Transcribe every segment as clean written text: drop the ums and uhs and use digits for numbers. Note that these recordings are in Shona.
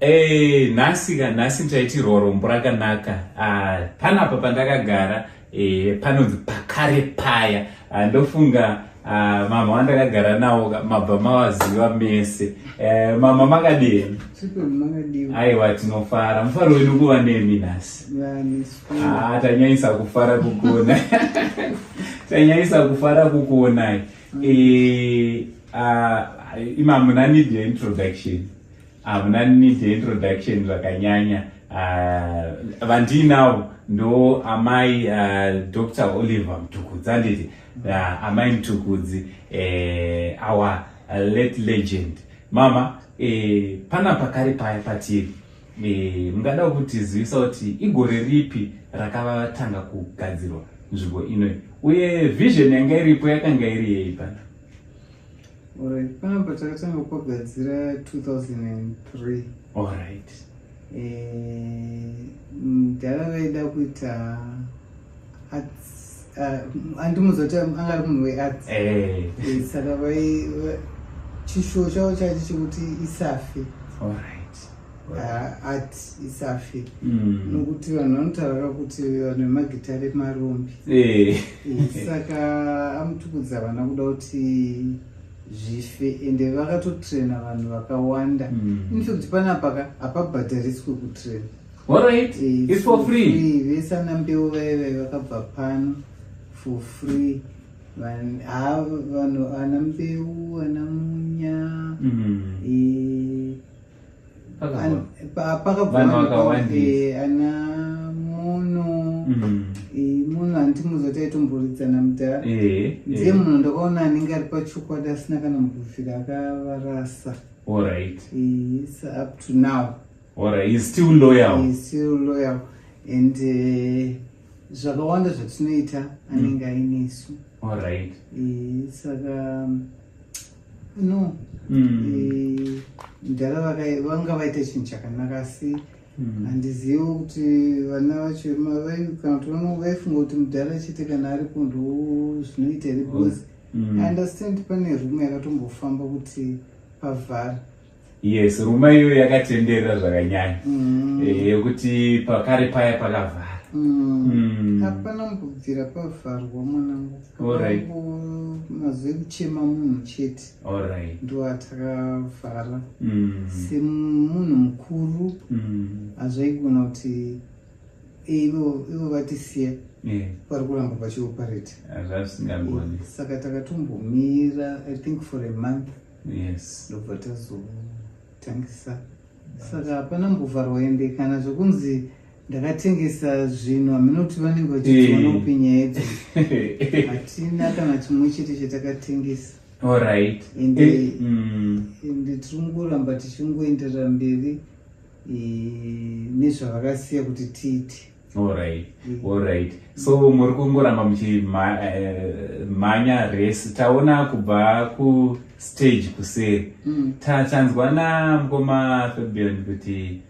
Eh, nhasi ka nhasi ndichaitirwa rombo rakanaka. Ah, panapa pandakagara panonzi pakare paya. Ah, ndofunga mama wandakagara nawo mabva mavaziva mese. Mama makadini? Aiwa, tinofara. Mufaro wedu kuva nemi nhasi. Ah, tanyanyisa kufara kukuona. Tanyanyisa kufara kukuonai. Ah, ima muna need your introduction. Hamuna need introduction zvakanyanya. Vandiinawo ndo amai Dr Oliver Mtukudzi, anditi? Amai Mtukudzi, our late legend. Mama, pana pakare paya patiri, mungada kutizivisa kuti igore ripi rakavatanga kugadzirwa nzvimbo inoyi, uye vision yanga iripo yakanga iri yei pana? Alright, panapa takatanga kugadzira 2003. Mudhara vaida kuita arts, handimuziva kuti anga ari munhu wearts. Saka chishuwo chavo chacho chekuti isafe, art isafe, nokuti vanhu vanotaura kuti vanhu vemagitare marombi. Saka aMutukudzi havana kuda kuti zvife, ende vakatotraina vanhu vakawanda. In fact, panapa ka hapabhadhariswe kutraina. Alright, it's for free. Vese ana Mbeu vaivai vakabva pano for free. Vanhu ana Mbeu, ana Munya, pakabva Vanhu vakawandisa. Ana Mono. Mono handimuziva, taitomboridza mudhara. Ndiye munhu ndakaona anenge ari pachokwadi, asina kana mbuvira akavarasa. It's up to now. Alright, he's still loyal. He's still loyal and zvakawanda zvatinoita anenge ainesu. Saka no, mudhara vanga vaita chinhu chakanaka, asi handizivi kuti vana vacho kana kuti vaifunga kuti mudhara chete kana aripo ndo zvinoita here, because I understand pane rumour yakatombofamba kuti pavhara. Yes, rumour iyoyo yakatenderera zvakanyanya, yekuti pakare paya pakavhara. Hapana mbobvira pavharwa, mwanangu. Mazuva ekuchema munhu chete ndo atakavhara. Semunhu mukuru, hazvaigona kuti ivo vatisiya pari kuramba pachioperate. Hazvazvisingagoni. Saka takatombomira, I think, for a month, ndobva tazotangisa. Saka hapana mbovharwa, ende kana zvokunzi ndakatengesa zvinhu, hamina kuti vanenge vachidziona kupi nyaya idzodzo. Hatina kana chimwe chete chatakatengesa. Ende tiri kungoramba tichingoenderera mberi nezvavakasiya kuti tiite. Alright, so muri kungoramba muchimhanya race. Taona kubva kustage kuseri. Tachanzwa namukoma Fabian kuti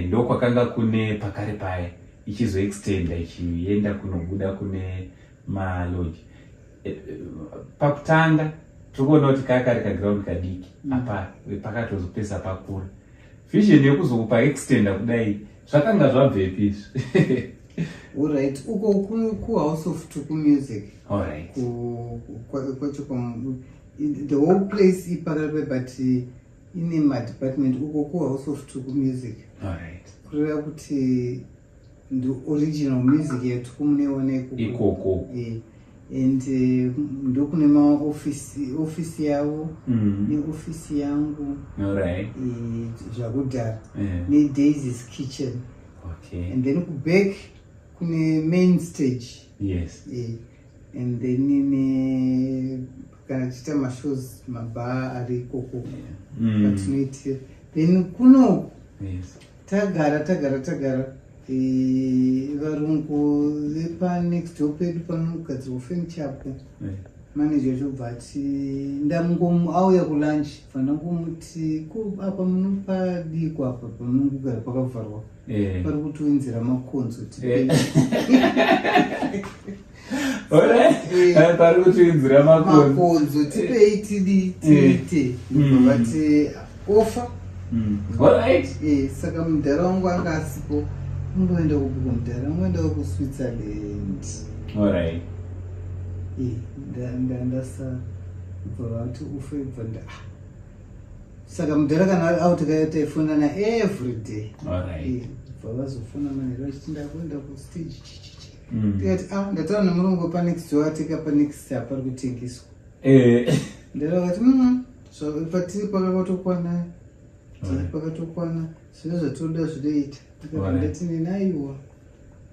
ndokwakanga kune pakare paya, ichizoextenda ichienda kunobuda kune malodge. Pakutanga tiri kuona kuti kaya kari kaground kadiki. Apa pakatozopesa pakura. Vision yekuzokupa extenda kudai zvakanga zvabvepi izvi? Alright, uko kuHouse of Tuku Music. Kwacho the whole place ipakaripe, but ine madepartment uko kuHouse of Tuku Music. Kureva kuti ndi original music yaTuku munoiona ikoko. Ikoko. And ndokune maofisi, ofisi yavo neofisi yangu. Zvakudhara neDaisy's Kitchen. And then kuback kune main stage. And then ne kana tichiita mashows, mabhaa ari ikoko patinoitira. Then kunoku tagara tagara tagara, varungu vepanext door pedu panogadzirwa furniture apo, manager achobva ati ndamungomu auya kulunch, bva ndangomuti, "Ko apa munopadiko apa pamunongogara pakavharwa?" "Pari kutiunzira makonzo, tipei." Alright. Pari kutiunzira makonzo. "Makonzo, tipei tidi tiite." Ndobva vati ofa. Alright. Saka mudhara wangu anga asipo, ungoenda kupiko mudhara, ungoenda kuSwitzerland. Alright. Ndasara, bva vati ufe, bva nda ah. Saka mudhara kana auti taifonana every day. Bva vazofona manheru vachiti ndakuenda kustage chichichi. Tikati, ah, ndataura nemurungu panext door, atika panext apari kutengeswa. Ndara vakati, patiri pakatokwana, pakatokwana zvino zvatoda zvinoita." Ndikati, ndati nini, aiwa,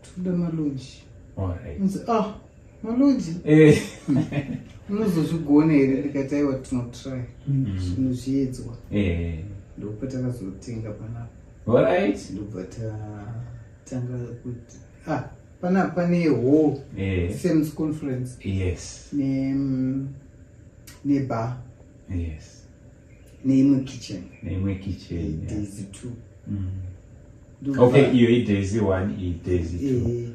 toda malodge. Nzi, "Ah, malodge unozozvigona here?" Ndikati, "Aiwa, tinotry, zvinhu zviedzwa." Ndopatakazotenga panapa. Ndobva tatanga kuti, ah, panapa pane hall, Sams Conference, nebar, neimwe kitchen. Neimwe kitchen, yeah. Daisy 2. Okay, iyo iDaisy 1, iDaisy 2.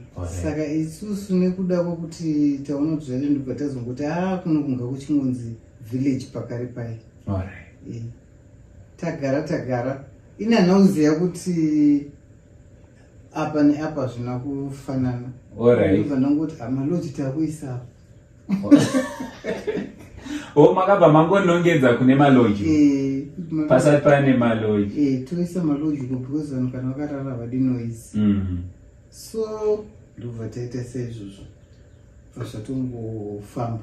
Saka isusu nekuda kwokuti taona kuti zvadii, ndobva tazongoti, a, kuno kunga kuchingonzi village pakare pai. Tagara tagara, ini handina kuziva kuti apa neapa hazvina kufanana. Ndobva ndangoti, "Amalodge takuisa apa." O, makabva mangonongedza kune malodge pasati pane malodge. Toisa malodge uko because vanhu kana vakarara havadi noise. So ndobva taita saizvozvo, bva zvatongofamba.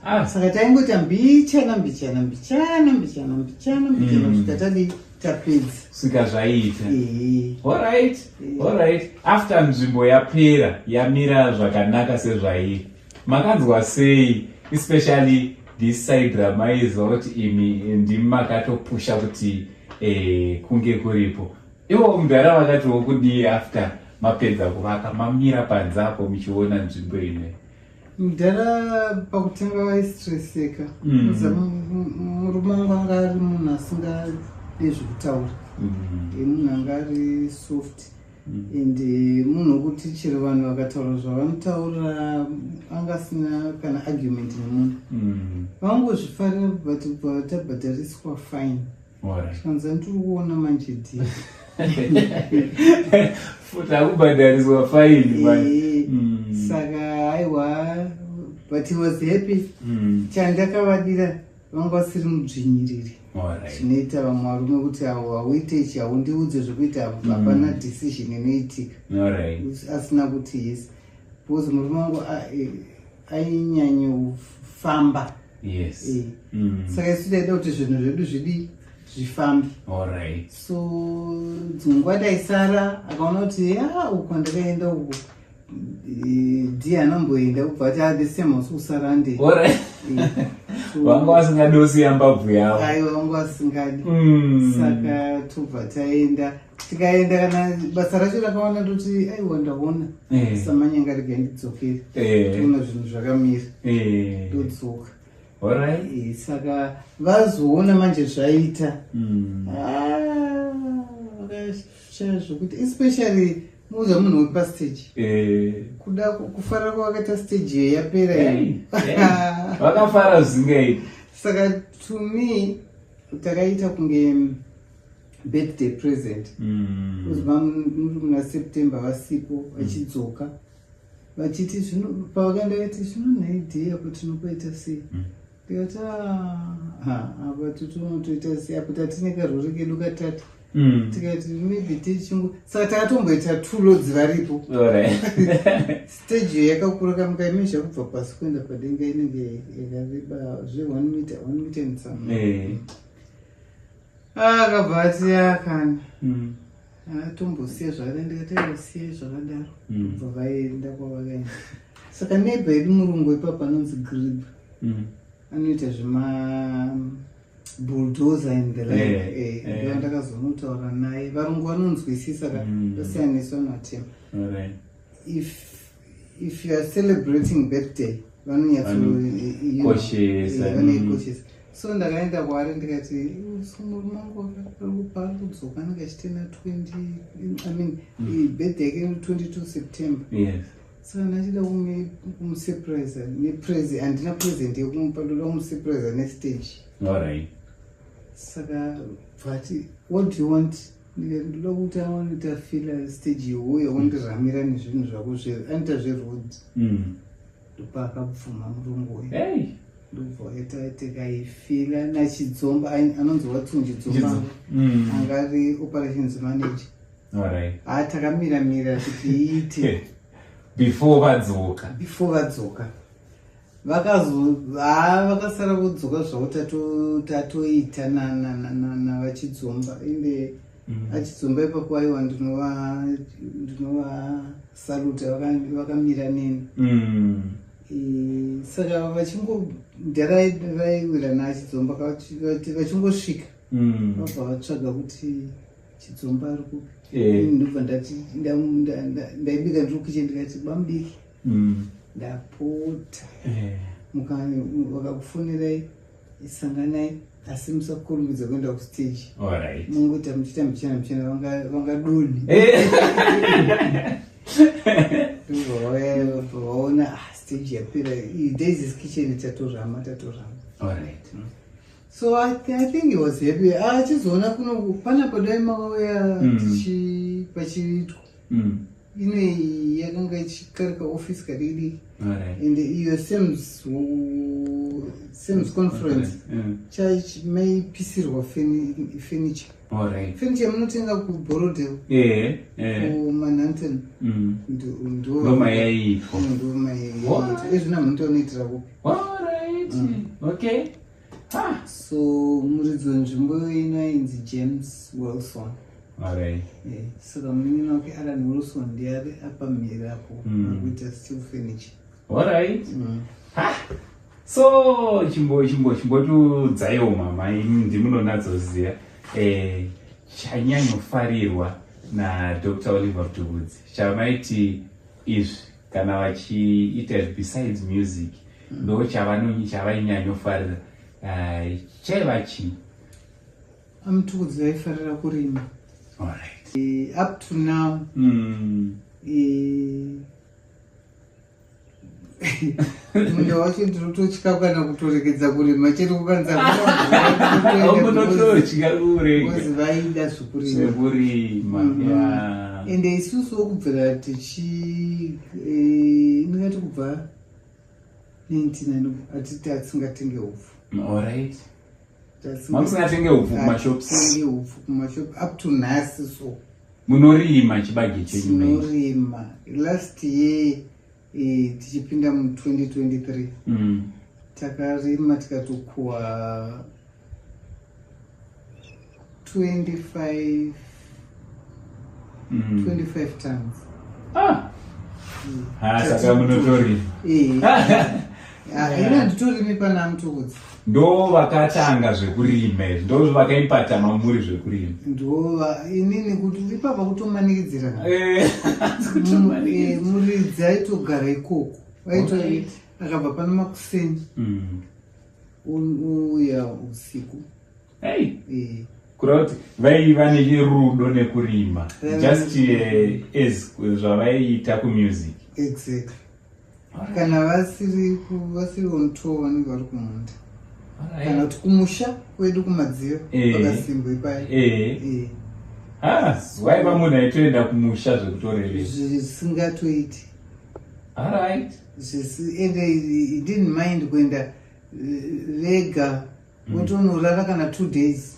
Ah. Saka taingoita mbichana mbichana, mbichana mbichana, mbichana mbichana, kusvika tadi tapedza. Svika zvaita. Alright. Alright, after nzvimbo yapera, yamira zvakanaka sezvairi, makanzwa sei, especially this side ramaiziva kuti imi ndimi makatopusha kuti kunge kuripo? Ivo mudhara vakatiwo kudii after mapedza kuvaka, mamira panze apo muchiona nzvimbo ino? Mudhara pakutanga vaistreseka. Murume wangu anga ari munhu asingade zvekutaura. Munhu anga ari soft and munhu wekuti chero vanhu vakataura zvavanotaura, anga asina kana argument nemunhu. Vangozvifarira, but bva tabhadhariswa fine. Zvikanzi, "Ndiri kuona manje dhi." Futi akubhadhariswa fine. Saka aiwa, but he was happy. Chandakavadira, vanga vasiri mudzvinyiriri, zvinoita vamwe varume kuti avo hauite ichi, haundiudze zvekuita, hapana decision inoitika asina kuti yes, because murume wangu ainyanyofamba. Saka isu taida kuti zvinhu zvedu zvidi zvifambe. So dzimwe nguva taisara, akaona kuti ya, uku kwandakaenda uku, ndiye anomboenda, kubva ati, "Ah, the same house kusara nde." Vanga vasingadi kusiya mbabvu yavo. Aiwa, vanga vasingadi. Saka tobva taenda, tikaenda, kana basa racho rakaona, toti, "Aiwa, ndaona samanyanga, regai ndidzokere, toona zvinhu zvakamira." Todzoka. Saka vazoona manje zvaita. Ah, vakashaya zvokuti, especially muuza munhu wepastage. Kuda kufara kwavakaita stage iyo yapera Hey, iyo. Hey. Vakafara zvisingaiti. Saka to me takaita kunge birthday present. Kuzva muri muna September, vasipo, vachidzoka vachiti zvino, pavakaenda vaiti, "Zvino nhai dhei, apo tinopoita sei?" Ndikati, "Ah, apa totonotoita sei? Apo tatine karori kedu katatu." Tikati maybe tichingu, saka takatomboita two loads varipo. Stage iyo yakakura, kamukaimezha kubva pasi kuenda padenga inenge yakareba zve 1 meter, 1 meter and some. Akabva ati, "Akana, tombosiya zvakadai." Ndikati, "Aisiye zvakadaro." Kubva vaenda kwavakaenda. Saka neighbor yedu murungu ipapo anonzi Grib, anoita zvema bulldozer and the like. Ndo ndakazonotaura naye. Varungu vanonzwisisa ka, vasiyaniswa navatema. If you are celebrating birthday, Vanokoshesa, vanonyatsokoshesa. So ndakaenda kwaari ndikati, "So murume wangu paari kudzoka anenge achitena 20, I mean, birthday yake 22 September. Saka ndachida kumusurprise nepresent. Handina present yekumupa, ndoda kumusurprise nestage." Saka bvati, "What do you want?" Ndikati, "Ndoda kuti aone tafila stage iwoyo, wandiramira nezvinhu zvako anoita zveroad." Ndopaakabvuma murungu uyu. Ndobva waita, tikaifila naChidzomba, anonzi Watson Chidzomba, anga ari operations manager. Ha, takamiramira kuti iite. Before vadzoka. Before vadzoka. Vakazo, ha, vakasara vodzoka zvavo tatoita navaChidzomba. Ende aChidzomba ipapo, aiwa, ndinovasaluta, vakamira neni. Saka vachingo ndara vaiwira naChidzomba, vachingosvika, vabva vatsvaga kuti Chidzomba ari kupi. Ndobva ndati, ndaibika ndiri kukicheni, ndikati, "Bamudiki, ndapota, vakakufonerai, sanganai, asi musakurumidza kuenda kustage. Mungoita muchiita muchena muchena, vangadoni." Ndobva vauya, vaona, ah, stage yapera. Iyi Daisy's Kitchen tatorama, tatorama. So I think he was happy achizoona kuno panapa. Dai makauya pachiitwa ine yakanga ichikarika office kadiki, ende iyo Sems conference maipisirwa furniture. Furniture munotenga kuBorrowdale, kuManhattan. Ndomayaitwa. Ndomayaitwa. Ezvina munotonoitira kupi? Alright. Okay. Ah. So muridzi wenzvimbo ino ainzi James Wilson. Saka munin'ina wake Alan Wilson ndiye ari apamhiri apo, ari kuita steel furniture. Alright. Ah. So chimbo chimbo chimbotiudzaiwo mama, imi ndimunonatsoziva chanyanyofarirwa naDr Oliver Mtukudzi, chamaiti izvi kana vachiita besides music, ndo chavainyanyofarira, chaiva chii? AMtukudzi vaifarira kurima. Up to now, munda wacho ndinototya kana kutorekedza kurima chete kukanza. Unototya kurega. Vaida zvekurima. Zvekurima. Ende isusuwo kubvira tichi, ndingati kubva 99, hatiti hatisingatenge hupfu. Mamusingatenge hupfu kumashops? Hatitenge hupfu kumashop up to nhasi, so Munorima chibage chenyu mei? Tinorima. Last year, tichipinda mu2023, takarima tikatokuwa 25 25 tons. Ah. Ha, saka munotorima. Ina handitorimi pana Mutukudzi. Ndo vakatanga zvekurima izvi, ndo vakaipata mamuri zvekurima. Ndova inini kuti ipapa kutomanikidzira. Kutomanikidzira. Muridzi aitogara ikoko. Akabva pano makuseni, uya usiku. Hey. Kureva kuti vaiva nerudo nekurima, just as zvavaiita kumusic. Exactly. Kana vasiri on tour, vanenge vari kumunda kana kuti kumusha kwedu kuMadziva, pakasimbo ipaya. Ah, waiva munhu aitoenda kumusha zvekutorevesa. Zvisingatoiti. Ende he didn't mind kuenda vega, votonorara kana 2 days.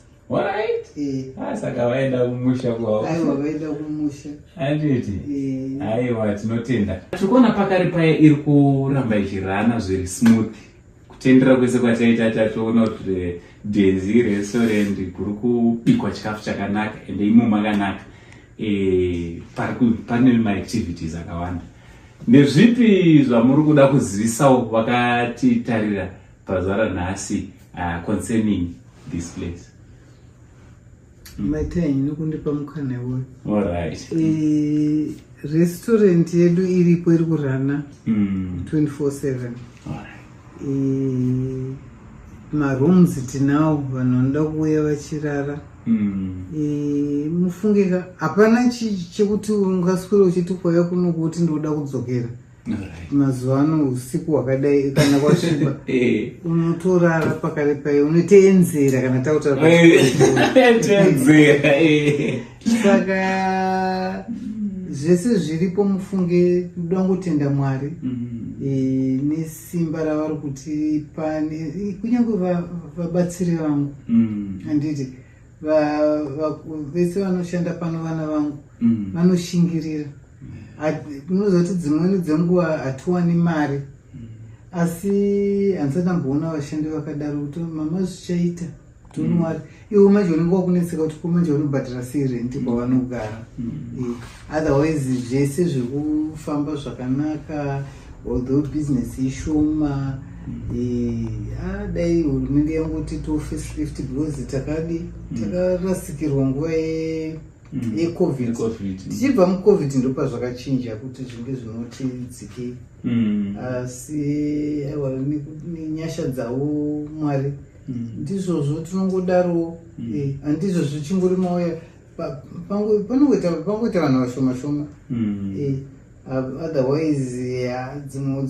Ah, saka vaenda kumusha kwavo. Aiwa, vaenda kumusha. Anditi? Eh. Aiwa, tinotenda. Tiri kuona pakari paya iri kuramba ichirana zviri smooth. Kutendera kwese kwataita, tatoona kuti Daisy Restaurant kuri kubikwa chikafu chakanaka, ende imo makanaka. Pane maactivities akawanda. Ndezvipi zvamuri kuda kuzivisawo vakatitarira pazuva ranhasi concerning this place? Maita henyu nokundipa mukana iwoyo. Restaurant yedu iripo, iri kurana 24/7. Marooms tinawo, vanhu vanoda kuuya vachirara. Mufunge ka, hapana chekuti ungaswera uchiti kwauya kuno kuti ndoda kudzokera. Mazuva ano usiku hwakadai kana kwasviba unotorara pakare pai, unoteenzera kana takutaura. Teenzera. Saka zvese zviripo, mufunge kudangotenda Mwari nesimba ravari kutipa, kunyange vabatsiri vangu, handiti, vese vanoshanda pano, vana vangu vanoshingirira. Unoziva kuti dzimweni dzenguva hatiwani mari, asi handisati ndamboona vashandi vakadaro kuti, "Mama, zvichaita, don't worry." Iwe manje unenge wakunetseka kuti ko manje vanobhadhara sei renti kwavanogara? Otherwise zvese zviri kufamba zvakanaka, although business ishoma. Dai hurumende yangoti to facelift, because takadi takarasikirwa nguva yeCovid. YeCovid. Tichibva muCovid ndopazvakachinja kuti zvinge zvinoti dzikei. Asi aiwa, nenyasha dzavo Mwari, ndizvozvo tinongodaro. Handizvo zvichingori mauya pangoita vanhu vashoma shoma. Otherwise ya, rimwe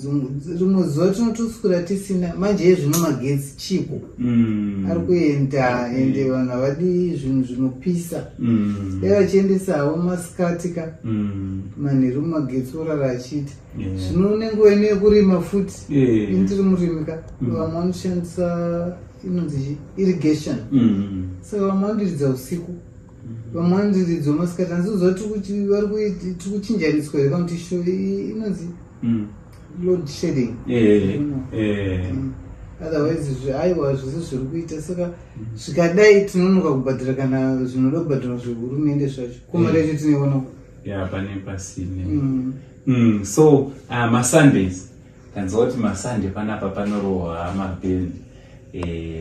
zuva tinotoswera tisina. Manje yezvino magetsi chiko ari kuenda, ende vanhu havadi zvinhu zvinopisa. Dai vachiendesa havo masikati ka, manheru magetsi orara achiita. Zvino nenguva ino yekurima futi, ini tiri murimi ka, vamwe vanoshandisa inonzi chi irrigation. Saka vamwe vanodiridza usiku, vamwe vanodiridza masikati. Handizoziva tiri kuchinjaniswa here kana kuti inonzi load shedding. Otherwise aiwa, zvese zviri kuita. Saka zvikadai tinonoka kubhadhara kana zvinoda kubhadharwa zvehurumende zvacho, ko mari yacho tinoiona? Ya, pane pasine. So maSundays, tanzwa kuti maSunday panapa panorohwa mabhendi,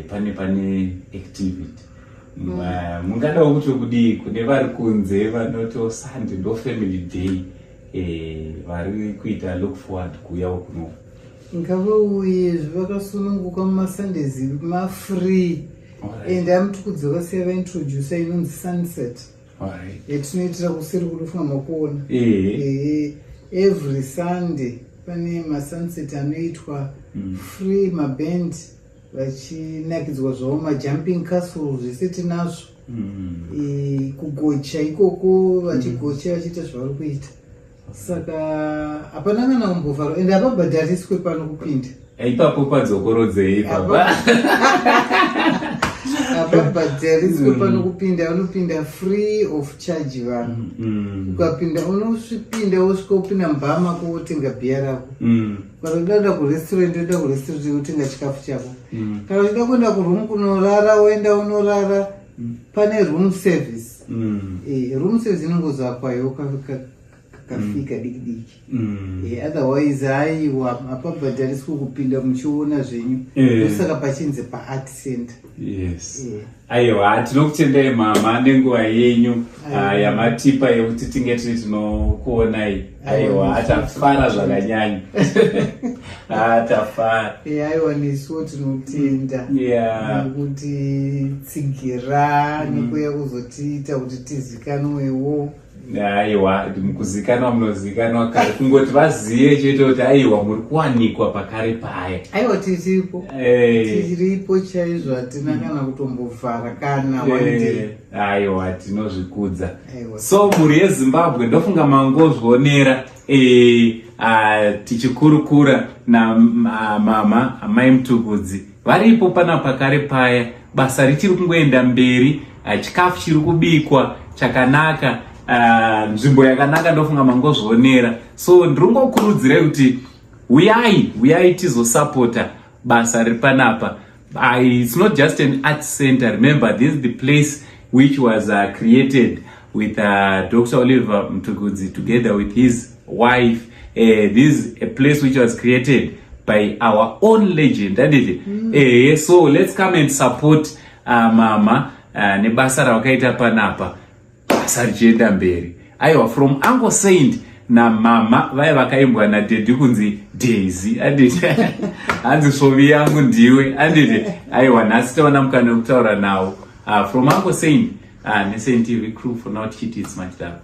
pane activity. Mungadawo kuti kudii kune vari kunze vanoti Sunday ndo family day, vari kuita look forward kuuyawo kuno? Ngavauye vakasununguka mumaSundays, mafree. Ende aMutukudzi vakasiya vaintroduca inonzi sunset yatinoitira kuseri kunofunga makuona. Every Sunday pane masunset anoitwa free, maband vachinakidzwa zvavo, majumping castle, zvese tinazvo. Kugocha ikoko, vachigocha, vachiita zvavari kuita. Saka hapana kana kumbovharwa, ende hapabhadhariswe pano kupinda. Ipapo padzokorodzei ipapa. Hapabhadhariswe pano kupinda, vanopinda free of charge vanhu. Ukapinda, unosvipinda, wosvika upinda mubhaa mako, wotenga bhiya rako. Kana uchida kuenda kurestaurant, oenda kurestaurant, wotenga chikafu chako. Kana uchida kuenda kuroom kunorara, woenda unorara. Pane room service. Room service inongozakwayo kafika diki diki. Otherwise aiwa, hapabhadhariswi kupinda, muchiona zvenyu. Ndosaka pachinzi paart center. Yes. Aiwa, tinokutendai mama nenguva yenyu yamatipa yekuti tinge tiri tinokuonai. Aiwa, tafara zvakanyanya. Tafara. Aiwa, nesuwo tinotenda nekutitsigira nekuuya kuzotiita kuti tizikanwewo. Aiwa, mukuzikanwa munozikanwa kare, kungoti vazive chete kuti aiwa, muri kuwanikwa pakare paya. Aiwa, tiripo. Tiripo chaizvo, hatina kana kutombovhara kana one day. Aiwa, tinozvikudza. Aiwa. So mhuri yeZimbabwe, ndofunga mangozvionera, tichikurukura namama amai Mutukudzi varipo pana pakare paya. Basa richiri kungoenda mberi, chikafu chiri kubikwa chakanaka, nzvimbo yakanaka, ndofunga mangozvionera. So ndiri kungokurudzirai kuti uyai, uyai tizosapota basa riri panapa. It's not just an art center. Remember, this is the place which was created with Dr. Oliver Mtukudzi together with his wife. This is a place which was created by our own legend, handiti? So let's come and support mama nebasa ravakaita panapa, basa richienda mberi. Aiwa, from Uncle Saint namama vaya vakaimbwa nadaddy kunzi Daisy, anditi? Hanzi svovi yangu ndiwe, anditi? Aiwa, nhasi taona mukana wekutaura nawo. From Uncle Saint neSaint TV crew, for now tichiti it's much love.